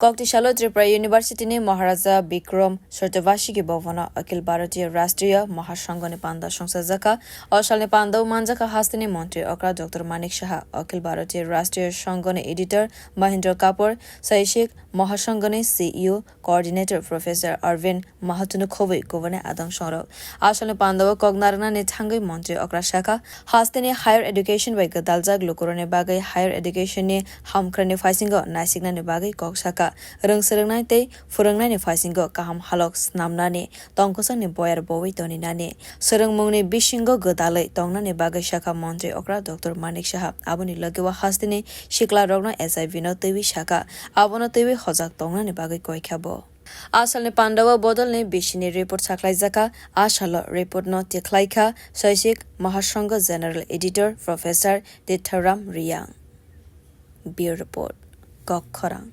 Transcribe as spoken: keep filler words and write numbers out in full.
Kokti salo Tripura University ni Maharaja Bikram Chaturveshiki Bhavano Akhil Bharatiya Rashtriya Mahasangha ni panda songsajakha. O salni panda o manjakha hasteni Montri okra Doctor Manik Saha, Akhil Bharatiya Rashtriya Sangha ni editor Mahendra Kapur, Saishik Mahasangha ni C E O, coordinator Professor Arvind Mahato no khobwi kubuni adang songrok. A salni panda o kok narwknani thangwi Montri okra sakha, hasteni higher education bai gwdaljak lukurokni bagwi higher education ni hamkrai ni phaisingo naisiknani bagwi kok sakha. Rwng swrwngnai tei phwrwngnaini phaisingo kaham halok snamnani, tongkwsakni boyar bowi toninani, swrwngmungni bisingo gwdalwi tongnani bagwi sakha Montri okra Doctor Manik Saha. Aboni loge o hasteni siklarokno H I V no twiwi sakha, abono twiwi hojak tongnani bagwi koikha bo. A salni panda o bodolni bisini report sakhlaijakha. A salo report no tikhlaikha Saishik Mahasangha General Editor Professor Tirtharam Riyang. Bureau Report, Kokkhorang.